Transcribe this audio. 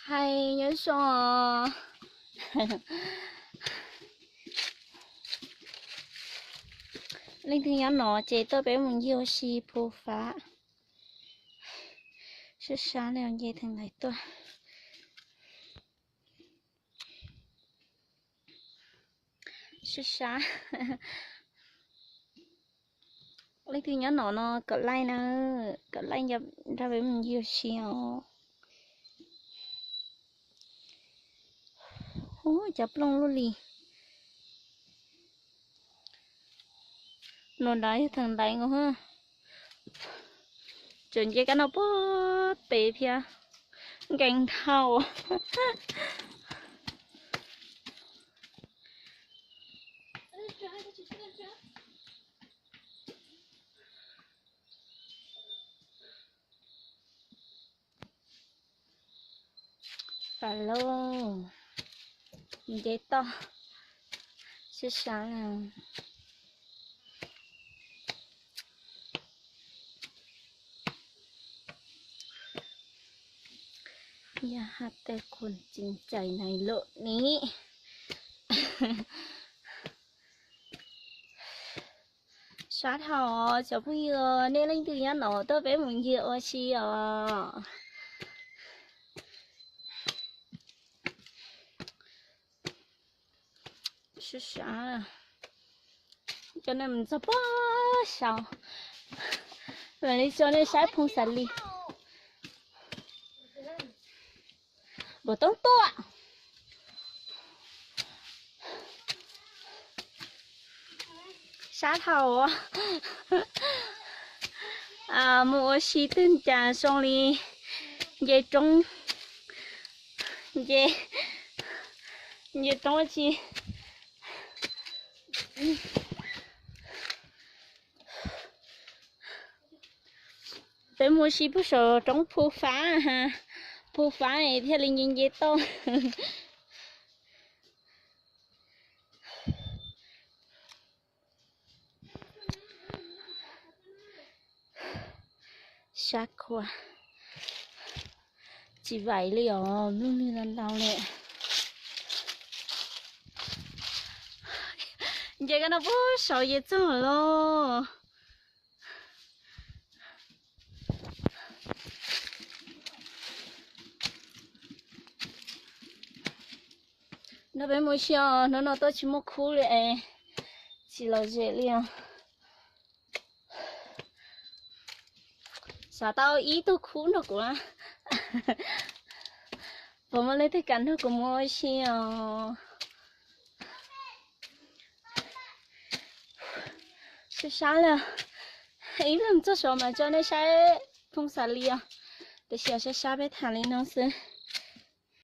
Hais nyob zoo, leej twg nyob no ces tuaj peb mus ncig ua si phu fab. Sab sab li nce theem ntaiv tuaj. Sab sab. Leej twg nyob no no kom like na, kom like nrog peb mus ncig ua si os. Ub, cov plooj luaj li. Nua nrad yog theem ntaiv nkaus. Tseem nce kab no puag pem thiab, nkees dhau. Fab lauj, nce toj sab sab. Yog hais tej qhov tseeb txais nais lom ni. Sab dhau, cov phooj ywg, nej leej twg nyob no tuaj peb mus ncig ua si os. Sab sab, coj nej mus txog puag saud, mam li tso nej saib Phooj Xav Lis. Npua toob tuaj. Sab dhau. Mus ua si twg cas zoo li nce roob, nce, nce roob ua si. Peb mus ua si puag saum roob Phu Fab, Phu Fab thiaj li nce nce toj. Sab khuav, tsis vaim li os, mloog li ntau ntau li. Nce kab no puag saud ces txog lawm. Nrog peb mus ua si os, hnub no tuaj tsis muaj khub li es tsis lom zem li os. Xav tau ib tug khub nrog kuv na. Puas muaj leej twg kam nrog kuv mus ua si os? Sab sab li, ib leeg txog saud mas tso nej saib Phooj Xav Lis os. Tiam sis sab sab peb tham li no xwb.